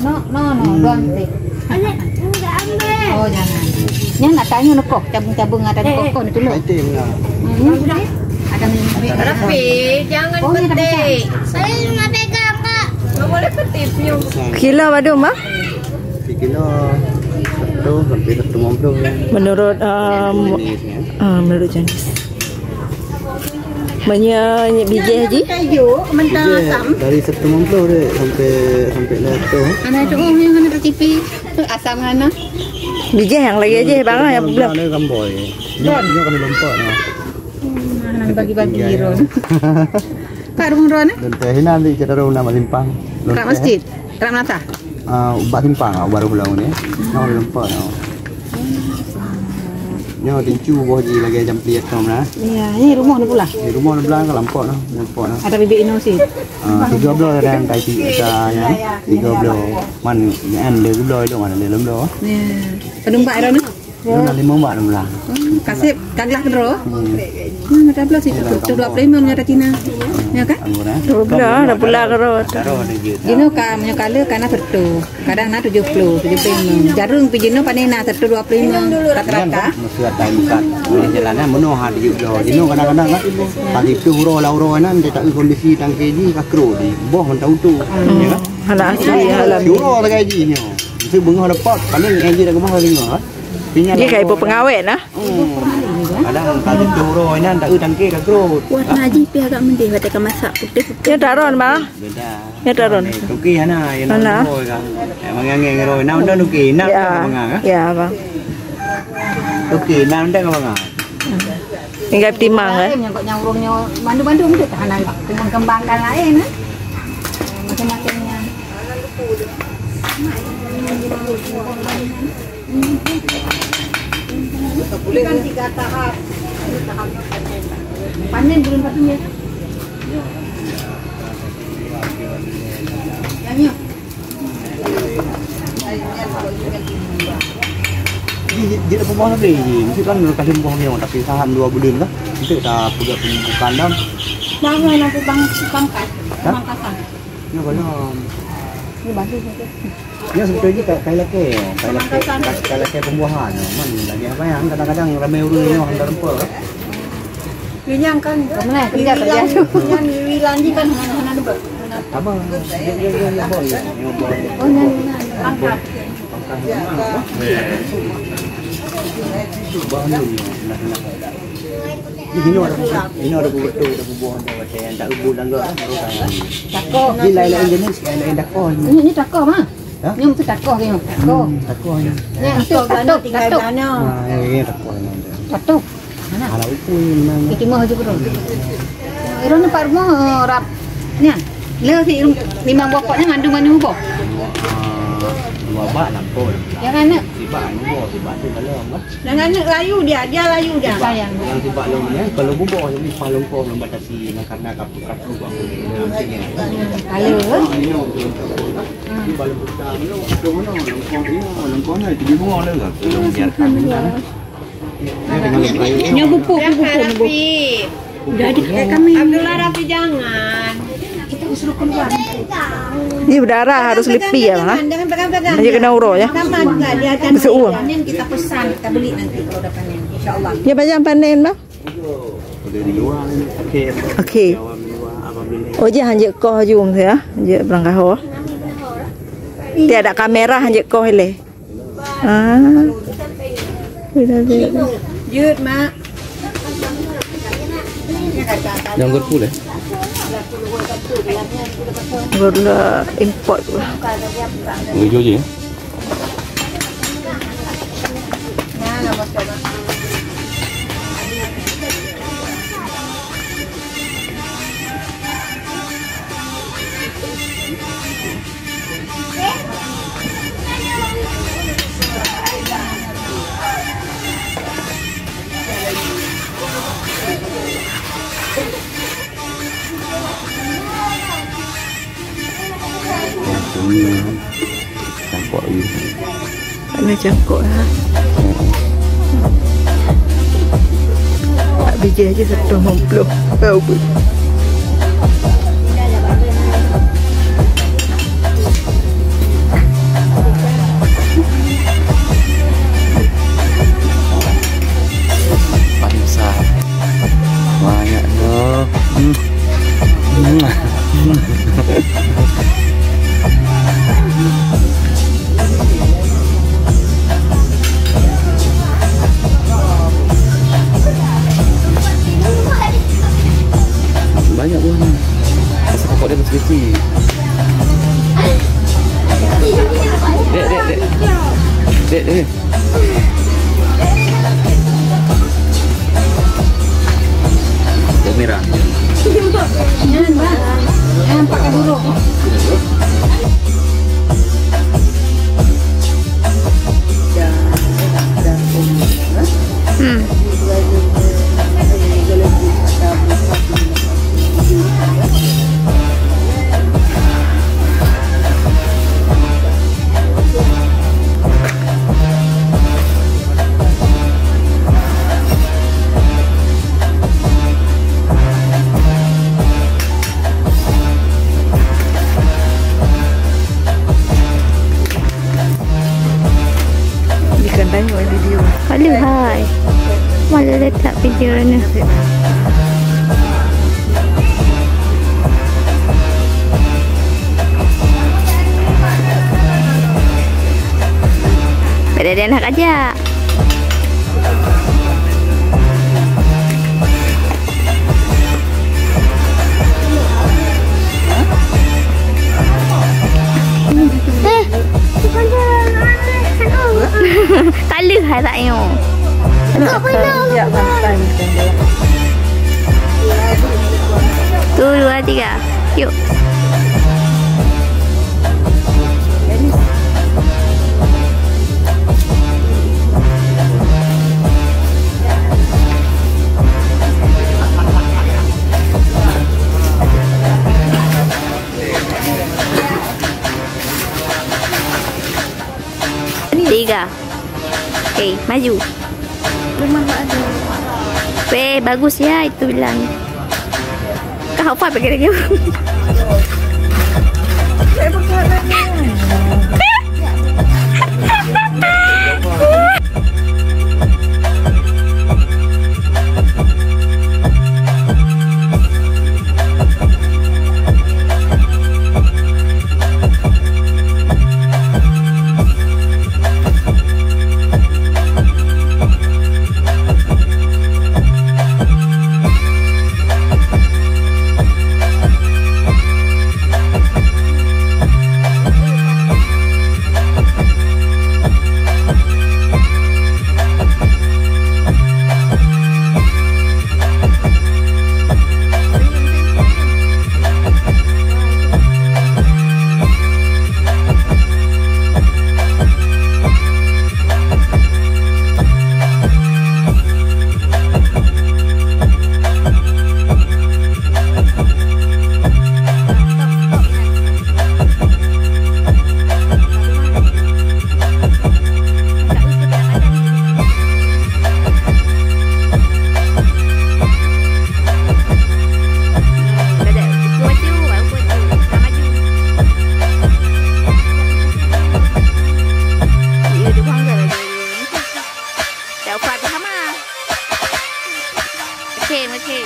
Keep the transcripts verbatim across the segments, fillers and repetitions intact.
No, no, no, don't take. Oh, jangan. Nyan nak tanya ni kok, cabung-cabung ada ni kok, kok ni tu lo. Fighting lah. Hmm, ni sudah. Ada ni. Rafi, jangan petik. Saya nak pegang, Kak. Tak boleh petik, piung. Kilo padum, Bang? Sekilo satu sampai satu lima puluh. Menurut, um, Jenis, ya. Ah, menurut jenis. Meunyoe bijéh jih? Kayu, mentang asam. Dari satu lima puluh deh, sampai, sampai seratus. Hana cukup, hana tercipi. Asam hana. Bijéh nyang lagèe jih, barang nyang belah. Ada gamboi. Dia, dia kena lompat, nah. Hmm, hana bagi-bagi, Ron. Pak, rumah Ron, eh? Dan teh hinan di Cedara Una Malimpang. Rak masjid? Rak Melata? Ah, ubak simpang, ah, baru pulang ni. Nak ada lompat, ah. Nyoe tincu boh ji lagèe jam pliet tom nah. Ya, ni rumah ni pula. Di rumah ni belang ke lampok nah, lampok nah. Ada bibit inosi. Ah, tiga belas kadang kai ti ka ya. Tiga belas. Man, ni an dua belas itu mana dia lom dah. Ya. Penumpang ada ni? Dia nak lima belas belang. Hmm, kasih kaglah kedro. Hmm. Hmm, ada belas itu tu dua puluh lima menyata Cina. Ya kan? Dua belas dah pula kedro. Taruh ada je. Jino ka menyokala kana satu. Kadang na tujuh puluh, tujuh puluh lima. Jareueng pih jinoe pane na satu dua puluh lima rata-rata. Mesti ada ikat. Jalan kan meunoh ha tujuh puluh. Jinoe kadang-kadang kan pagi tu uroe lah uroe nan dia tak kondisi tangke ji ka kro di. Boh mantau tu. Ya kan? Hana asli, hana. Uroe lagi ji nyoe. Mesti beungoh dapat paling ji dah gemah lima kan. Dia kayak ibu pengawet lah. Hmm. Kadang kali tu uroe nan tak tangke ka kro. Warna ji pih agak mendeh, watèe ka masak putih-putih. Ya taron mah. Beda. Ya, taron. Toke hana, ya, hana. Toke kan. Ya, mangang-ngang roe. Nah, udah toke. Nah, ya, mangang, ah. Ya, bang. Toke, nah, udah mangang. Tinggal timang, eh. Nyangkut nyang urung nyo, bandu-bandu untuk tahanan. Cuma kembangkan lain, eh. Macam-macamnya. Kan tiga tahap. Tahap panen belum satunya. Yang ni. Jadi, jadi apa masalah ni? Mesti kan kasih buah ni, tapi saham dua bulan lah. Itu dah pegang pembukaan dah. Bang, nak bang, bangkai. Hah? Bangkasan. Ya, belum. Ni bagus, bagus. Ya, sebetulnya kai, kai lakèe, kai lakèe, kai, kai lakèe pembuahan. Man, lagi apa ya? Kadang-kadang ramai urang yang hendak lempar. Kenyang kan? Mana? Kerja, kerja. Kenyang, wiwi lanji kan, mana, mana dulu? Apa? Ya, ya, ya, ya, boy, ya, ya, boy. Oh, nah, nah, nah. Angkat. Angkat. Bahan dulu, nak, nak. Ini ada, ini ada betul, ada buah, ada macam yang tak ubur dan enggak. Tako. Ini lain-lain jenis, lain-lain tako ini. Ini, ini tako, mah. Ha? Nyoe meusti takoh nyoe, takoh. Hmm, takoh nyoe. Nyan tu takoh, tinggai takoh. Nah, ya, ya, takoh nyoe. Takoh. Mana? Ala upu ni memang. Itu mah aja kurang. Irun nampak rumah, eh, rap. Nyan. Le si limang bokok ni ngandung mani ubo. Ah, dua bak lampau. Ya kan, nak? Sibak anu bo, sibak tu dalam, bah. Dengan aneuk layu dia, dia layu dia. Sayang. Yang sibak lom ni, kalau bubo jadi palong ko membatasi dengan karena kapu-kapu. Kalau. Nyoe pupuk, pupuk, pupuk. Jadi, eh, kami. Abdullah Rafi, jangan. Kita suruh keluar. Ini berdarah harus lipi ya, Bang, ha? Jangan pegang-pegang. Dia kena urut ya. Sama juga dia akan. Masuk uang. Yang kita pesan, kita beli nanti kalau dah panen, insya Allah. Dia banyak panen, Bang? Okey. Okey. Oh, je hanjeuet koh jung ya, hanjeuet beurangkaho. Tiada kamera hanjeuet koh ilèe. Ah. Beda-beda. Jeuet, Mak. Nyang geureupu lé. Gula import. Hijau je ya. Cangkok lagi. Ada cangkok lah. Tak bijih aja satu lima puluh. Tahu pun. Hmm. Banyak buahnya. Rasa pokok dia bersih-bersih. Dek, dek, dek. Dek, dek. Bawang merah. Jangan pakai buruk. Hmm. Ikan tengok video. Halo, hai. Malah letak video ni. Pada dia nak ajak. Eh, bukan dia, anu. Kalah hai tak nyoe. Enggak pernah. Tu, dua, tiga. Yuk. Tiga. Okey, maju. Rumah tak ada. Weh, bagus ya itu bilang. Kau apa pikir lagi? Okey, okey.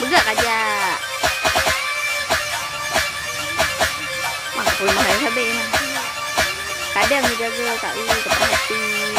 Peugah kajak. Mak pun mahal sabe. Kadang dijaga tak u, tak perhati.